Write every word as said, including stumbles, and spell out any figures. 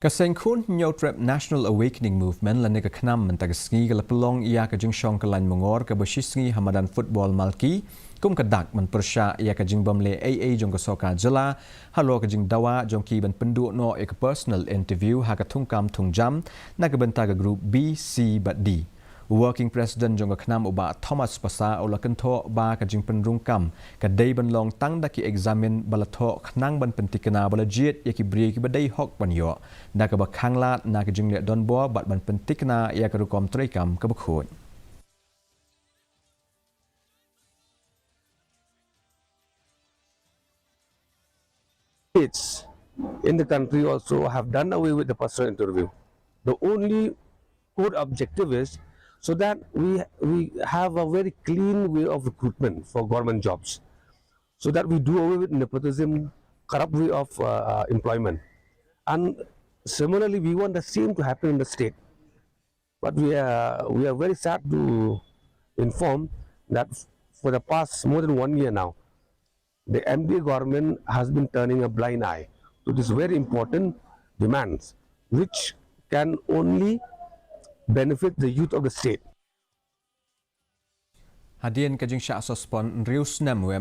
Ka seng khun Hynñiewtrep National Awakening Movement lane ka KHNAM mynta ka sngi ka la pynlong ïa ka jingshong kyllain mongor kaba shisngi ha madan football Malki kum ka dak ban pyrshah ïa ka jingbym leh ei ei jong ka sorkar jylla halor ka jingdawa jong ki ban pynduh noh ïa ka personal interview ha ka thungkam thungjam na ka bynta ka group B, C bad D. Working President jong ka KHNAM u Bah Thomas Passah u la kynthoh ba ka jingpynrung kam ka dei ban long tang da ki eksamin ba la thoh khnang ban pynthikna ba la jied ïa ki briew kiba dei hok ban ïoh da kaba khanglad na ka jingleh donbor bad ban pynthikna ïa ka rukom treikam kaba khuid. States in the country also have done away with the personal interview. The only core objective is so that we we have a very clean way of recruitment for government jobs, so that we do away with nepotism, corrupt way of uh, uh, employment, and similarly we want the same to happen in the state. But we are we are very sad to inform that for the past more than one year now, the M D A government has been turning a blind eye to these very important demands, which can only benefit the youth of the state. Hadien ka jingshah suspend hynriew snem u M L A